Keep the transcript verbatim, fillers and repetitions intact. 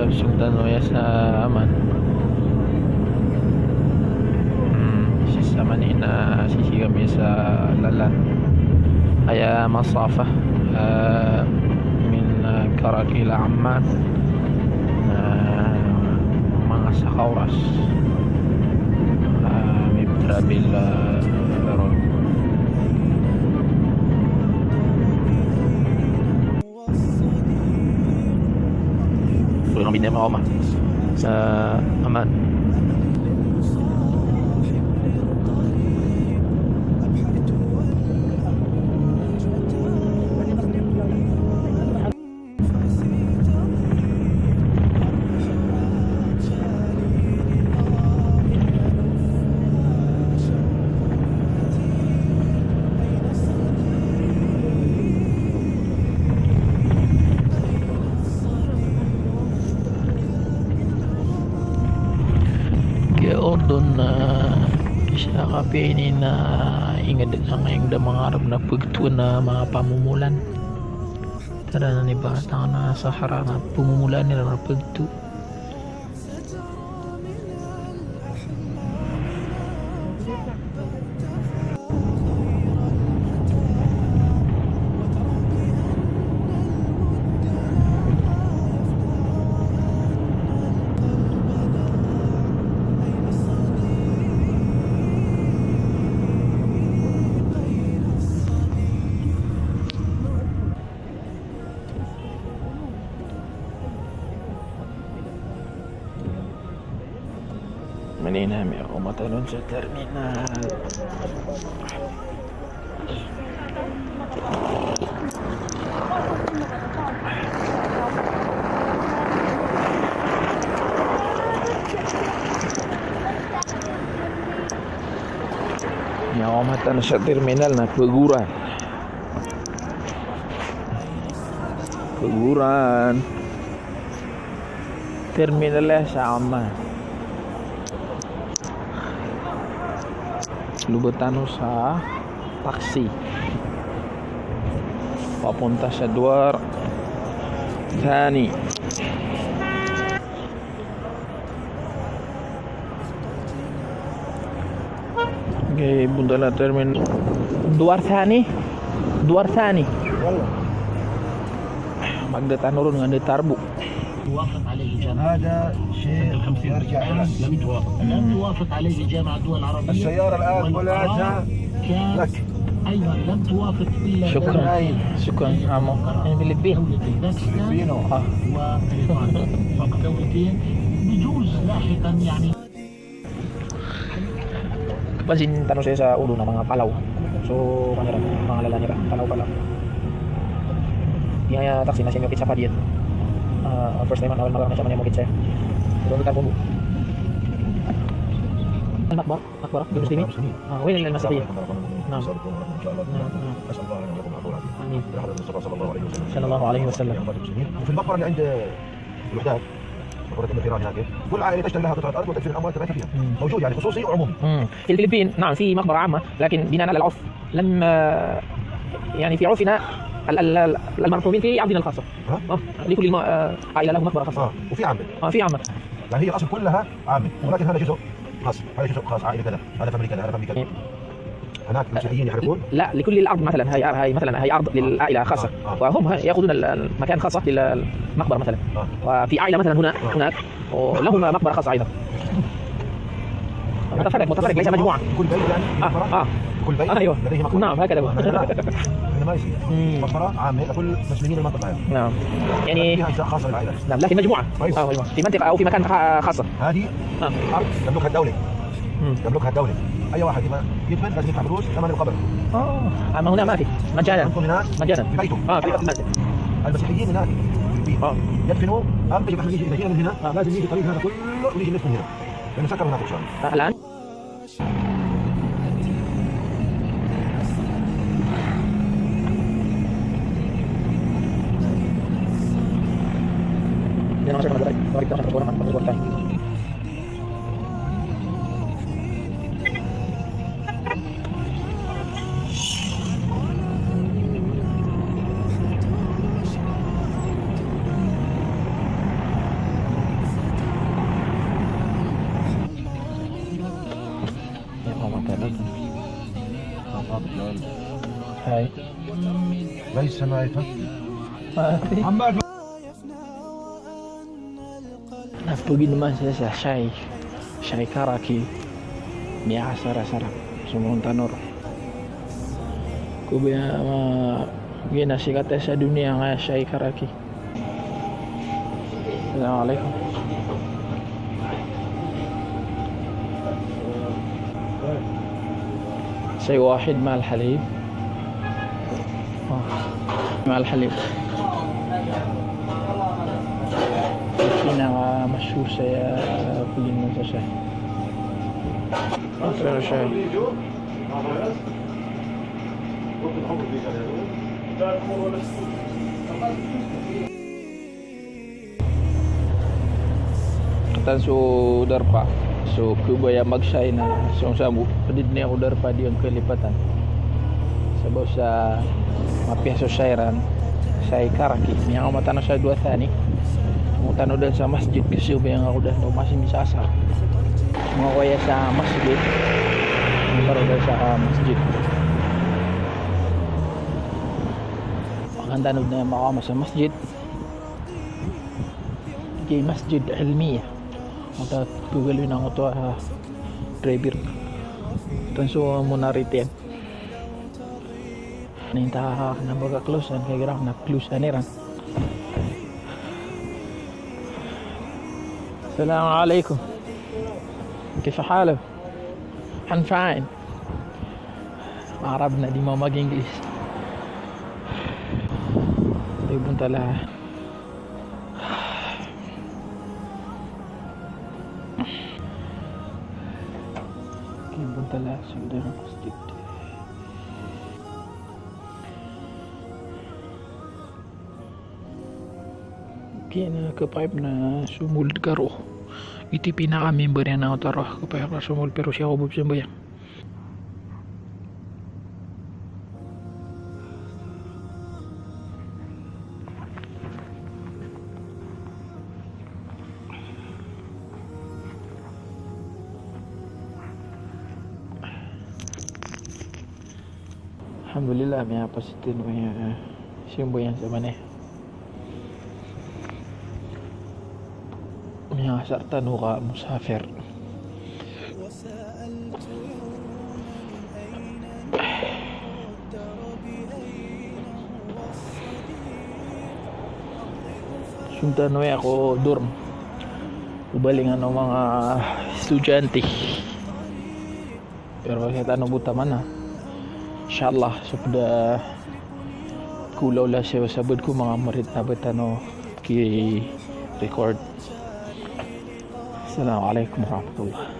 Sugdan o aya sa Amman. Hmm, sii sa Amman i na sisii kami sa lalan. Aya masafa, ah, min, ah, Karak ila Amman. Ah, manga saka oras. Ah, may travel, ah, ron. Pwede kami din makaoma sa Amman. Kaya Urdun na isa ka piya ini na ingd, ang ingd a manga Arab na pagto na manga pamomolan. Tara na ni ba tanga na Sahara na pamomolan iran na pagto. Manina mi ako matalon sa terminal. Miyaoma tano sa terminal na pagoran. Pagoran. Terminal sa Amman. Loba tano sa taxi papunta sa Dwar Thani. Okay, punta na terminal. Dwar Thani. Dwar Thani. Magda tano ron nga da tarbo. هذا شيء يرجع إلى لم توافق عليه جامعة الدول العربية. السيارة الآن ولا لك. أيضًا لم توافق إلا Shukran. Shukran, amo. Ini Pilipino. Pilipino. Ah. فقط دولتين. بجوز لاحقًا يعني. Kapansin tano saya sa ulo na manga Palaw. So, manga Palaw, Palaw. Iya, iya, taxi na siya miyokit sa Padian. Ah, first time na awal makakamit sa manga miyokit saya. Ito, ito, ito. Makbar, Makbar, Muslimin. Ah, وين المسيحية؟ نعم. نعم، نعم. آمين. صلى الله عليه وسلم. وفي المقبرة اللي عند الوحدات، مقبرة أم الفيران هناك، كل عائلة تشتري لها قطعة أرض وتدفن أمواتها فيها. موجود يعني خصوصي وعمومي. مم. في الفلبين، نعم، في مقبرة عامة، لكن بناء على العرف لم، آه، يعني في عرفنا ال-، ال-، ال-، المرحومين في أرضنا الخاصة. ها؟ آه، لكل م-، آه، عائلة له مقبرة خاصة. آه، وفي عامة. آه، في عامة. يعني هي الأصل كلها عامة، ولكن هذا جزء خاص، هذا جزء خاص، عائلة كذا، هذا فاميلي كذا، هذا فاميلي كذا. هناك المسيحيين يحرقون؟ لا، لكل الأرض مثلًا، هاي أر-، هاي مثلًا، هاي أرض آه. للعائلة خاصة. آه. وهم ه-، يأخذون ال-، المكان خاصة للمقبرة مثلًا. آه. وفي عائلة مثلًا هنا، آه. هناك، ولهم مقبرة خاصة أيضًا. متفرق، متفرق، ليس مجموعة. كل بيت يعني آه، مقبرة؟ آه. كل بيت أيوة. لديه مقبرة؟ نعم، هكذا هو. هذا لا، هذا ما يصير. مم. مقبرة عامة لكل مسلمين المنطقة يعني. نعم. يعني فيها أجزاء خاصة للعائلة. نعم، لكن مجموعة. كويس. آه، مجموعة. في منطقة أو في مكان خ-، خاصة. هذه آه. أرض تملكها الدولة. مم. تملكها الدولة. أي واحد يبغى يدفن لازم يدفع فلوس ثمن القبر. آه. أما هنا ما في. مجانًا. عندكم هناك مجانًا. في بيته. آه، في بيته. المسيحيين هناك في الفلبين. آه. يدفنوا، أهم شيء إحنا نجي، إذا جينا من هنا، آه. لازم نيجي الطريق هذا كله ونيجي ندفن هنا. لأن سكروا هناك إن شاء الله. آه، الآن؟ Hay. Laysa ma ifak. Na pagin man sa, sa shayi, shayi karaki. Miyakasarasara. Somoron tano ron. Ko ba, ah, giya na sikat sa doniya nga shayi karaki. Assalamu alaikum. Shayi wahid ma'al halib. Ah, ma'al halib. Pinakamashhur sa, ah, pagin man sa shayi. Pero shayi. Tan so darpa, so kabaya magshayi na so sambo, pd dn iyan ko darpa di ngka lipatan. Sabap sa mapiya so shayi ran, shayi karaki. Miyangaoma tano sa dowa thani. Tongo tano dn sa masjid, kasi o ba iyan ako dn o masi misasa. Manga koya sa masjid. Manga koya sa masjid. Makan tano dn makaoma sa masjid. Giya Masjid Ilmiya. Oto, Google ina oto, ah, driver. Tan so monaritian. Ninta na baga close an, kaya gira na close an iran. Assalamu alaikum. Kayfa haluk? I'm fine. Arab na di mamag-English. Di buntala. Di buntala sa masjid. Kena kepayap na somol karo. Iti pina kami berian na otaro kepayap na somol pero siya ko bub sembayang. Alhamdulillah, miyapasiten o iya, eh, simbo iyan sa mane. Miyasartan o ka musafir. Suntan o iya ko dorm. Ubalingan o manga estudyante. Pero kaya tano bo taman na. Insha Allah, so pd a kolaola siya sa bad ko manga marit na ba tano ki-record. Assalamu alaikum warahmatullah.